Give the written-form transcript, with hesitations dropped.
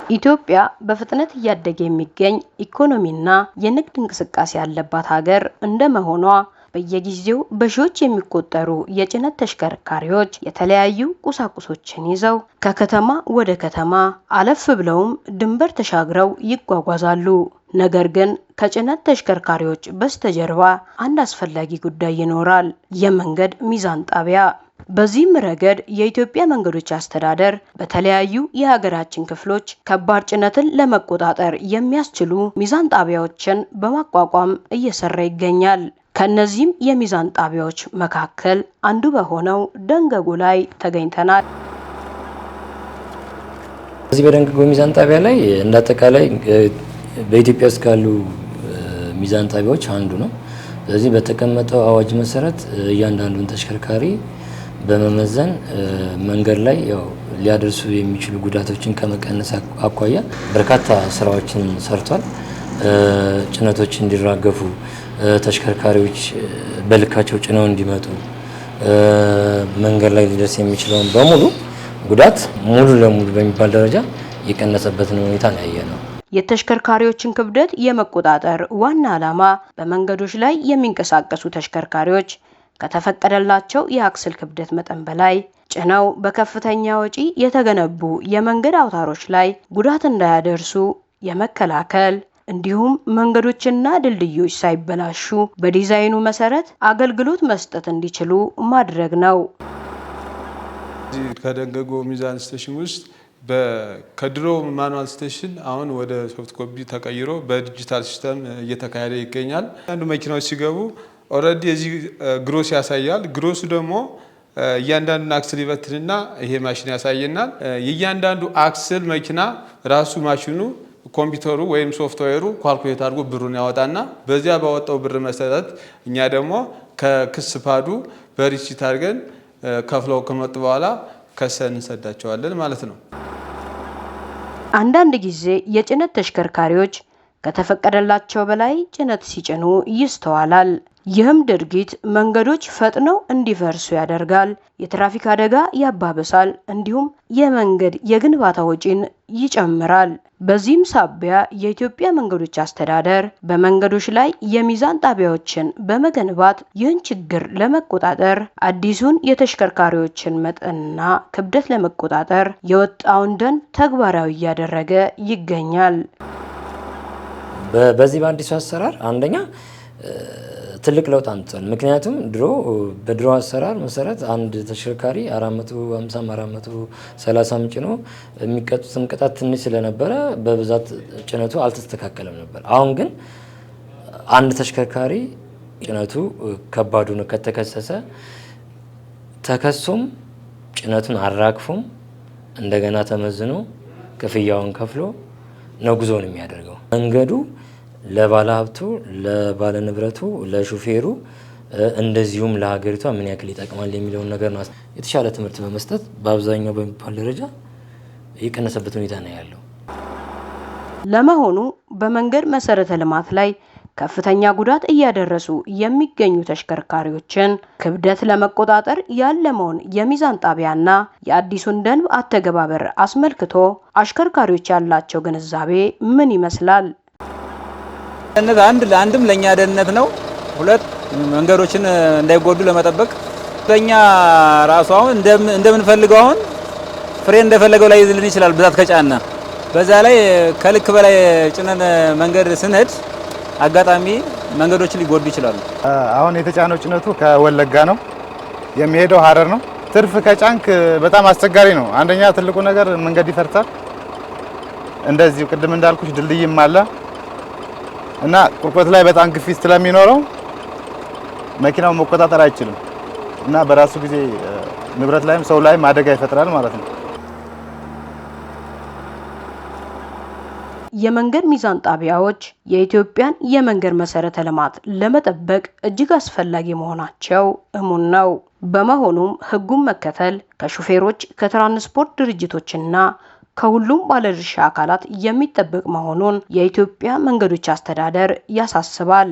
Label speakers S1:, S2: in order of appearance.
S1: ኢትዮጵያ በፍጥነት እያደገ የሚገኝ ኢኮኖሚና የንግድ እንቅስቃሴ ያለባት ሀገር እንደመሆኗ በየጊዜው በሺዎች የሚቆጠሩ የጭነት ተሽከርካሪዎች የተለያዩ ቁሳቁሶችን ይዘው ከከተማ ወደ ከተማ፣ አለፍ ብለውም ድንበር ተሻግረው ይጓጓዛሉ። ነገር ግን ከጭነት ተሽከርካሪዎች በስተጀርባ አንድ አስፈላጊ ጉዳይ ይኖራል፤ የመንገድ ሚዛን ጣቢያ። በዚህም ረገድ የኢትዮጵያ መንገዶች አስተዳደር በተለያዩ የሀገራችን ክፍሎች ከባድ ጭነትን ለመቆጣጠር የሚያስችሉ ሚዛን ጣቢያዎችን በማቋቋም እየሰራ ይገኛል። ከእነዚህም የሚዛን ጣቢያዎች መካከል አንዱ በሆነው ደንገጎ ላይ ተገኝተናል።
S2: በዚህ በደንገጎ ሚዛን ጣቢያ ላይ እንደ አጠቃላይ በኢትዮጵያ ውስጥ ካሉ ሚዛን ጣቢያዎች አንዱ ነው። ስለዚህ በተቀመጠው አዋጅ መሰረት እያንዳንዱን ተሽከርካሪ በመመዘን መንገድ ላይ ያው ሊያደርሱ የሚችሉ ጉዳቶችን ከመቀነስ አኳያ በርካታ ስራዎችን ሰርቷል። ጭነቶች እንዲራገፉ፣ ተሽከርካሪዎች በልካቸው ጭነው እንዲመጡ፣ መንገድ ላይ ሊደርስ የሚችለውን በሙሉ ጉዳት ሙሉ ለሙሉ በሚባል ደረጃ የቀነሰበትን ሁኔታ ነው ያየነው።
S1: የተሽከርካሪዎችን ክብደት የመቆጣጠር ዋና ዓላማ በመንገዶች ላይ የሚንቀሳቀሱ ተሽከርካሪዎች ከተፈቀደላቸው የአክስል ክብደት መጠን በላይ ጭነው በከፍተኛ ወጪ የተገነቡ የመንገድ አውታሮች ላይ ጉዳት እንዳያደርሱ የመከላከል፣ እንዲሁም መንገዶችና ድልድዮች ሳይበላሹ በዲዛይኑ መሰረት አገልግሎት መስጠት እንዲችሉ ማድረግ ነው።
S3: ከደንገጎ ሚዛን station ውስጥ ከድሮ manual station አሁን ወደ soft copy ተቀይሮ በ digital system እየተካሄደ ይገኛል። አንዱ መኪናዎች ሲገቡ already የዚህ gross ያሳያል። Gross ኡ ደግሞ እያንዳንዱን axle ይበትንና ይሄ ማሽን ያሳየናል። የእያንዳንዱ axle መኪና ራሱ ማሽኑ፣ ኮምፒውተሩ ወይም ሶፍትዌሩ calculate አድርጎ ብሩን ያወጣና በዚያ ባወጣው ብር መሰረት እኛ ደግሞ ከክስ pad ኡ በ receipt አድርገን ከፍለው ከመጡ በኋላ ከሰን እንሰዳቸዋለን ማለት ነው።
S1: አንዳንድ ጊዜ የጭነት ተሽከርካሪዎች ከተፈቀደላቸው በላይ ጭነት ሲጭኑ ይስተዋላል። ይህም ድርጊት መንገዶች ፈጥነው እንዲፈርሱ ያደርጋል፣ የትራፊክ አደጋ ያባብሳል፣ እንዲሁም የመንገድ የግንባታ ወጪን ይጨምራል። በዚህም ሳቢያ የኢትዮጵያ መንገዶች አስተዳደር በመንገዶች ላይ የሚዛን ጣቢያዎችን በመገንባት ይህን ችግር ለመቆጣጠር አዲሱን የተሽከርካሪዎችን መጠንና ክብደት ለመቆጣጠር የወጣውን ደንብ ተግባራዊ እያደረገ ይገኛል።
S2: በዚህ በአዲሱ አሰራር አንደኛ ትልቅ ለውጥ አምጥቷል። ምክንያቱም ድሮ በድሮ አሰራር መሰረት አንድ ተሽከርካሪ 450፣ 430 ጭኖ የሚቀጡትም ቅጣት ትንሽ ስለነበረ በብዛት ጭነቱ አልተስተካከለም ነበር። አሁን ግን አንድ ተሽከርካሪ ጭነቱ ከባዱ ነው ከተከሰሰ፣ ተከሶም ጭነቱን አራግፎም እንደገና ተመዝኖ ክፍያውን ከፍሎ ነው ጉዞውን የሚያደርገው። መንገዱ ለባለ ሀብቱ፣ ለባለ ንብረቱ፣ ለሹፌሩ፣ እንደዚሁም ለሀገሪቷ ምን ያክል ይጠቅማል የሚለውን ነገር ነው። የተሻለ ትምህርት በመስጠት በአብዛኛው በሚባል ደረጃ የቀነሰበት ሁኔታ ነው ያለው።
S1: ለመሆኑ በመንገድ መሰረተ ልማት ላይ ከፍተኛ ጉዳት እያደረሱ የሚገኙ ተሽከርካሪዎችን ክብደት ለመቆጣጠር ያለመውን የሚዛን ጣቢያና የአዲሱን ደንብ አተገባበር አስመልክቶ አሽከርካሪዎች ያላቸው ግንዛቤ ምን ይመስላል?
S4: አንድ ለአንድም ለኛ ደህንነት ነው። ሁለት መንገዶችን እንዳይጎዱ ለመጠበቅ፣ ለኛ ራሱ አሁን እንደምንፈልገው አሁን ፍሬ እንደፈለገው ላይ ይዝልን ይችላል ብዛት ከጫነ። በዛ ላይ ከልክ በላይ ጭነን መንገድ ስንሄድ አጋጣሚ መንገዶችን ሊጎዱ ይችላሉ።
S5: አሁን የተጫነው ጭነቱ ከወለጋ ነው፣ የሚሄደው ሀረር ነው። ትርፍ ከጫንክ በጣም አስቸጋሪ ነው። አንደኛ ትልቁ ነገር መንገድ ይፈርሳል። እንደዚሁ ቅድም እንዳልኩሽ ድልድይም አለ እና ቁልቁለት ላይ በጣም ግፊት ስለሚኖረው መኪናው መቆጣጠር አይችልም እና በራሱ ጊዜ ንብረት ላይም ሰው ላይም አደጋ ይፈጥራል ማለት ነው።
S1: የመንገድ ሚዛን ጣቢያዎች የኢትዮጵያን የመንገድ መሰረተ ልማት ለመጠበቅ እጅግ አስፈላጊ መሆናቸው እሙን ነው። በመሆኑም ሕጉን መከተል ከሹፌሮች፣ ከትራንስፖርት ድርጅቶችና ከሁሉም ባለድርሻ አካላት የሚጠበቅ መሆኑን የኢትዮጵያ መንገዶች አስተዳደር ያሳስባል።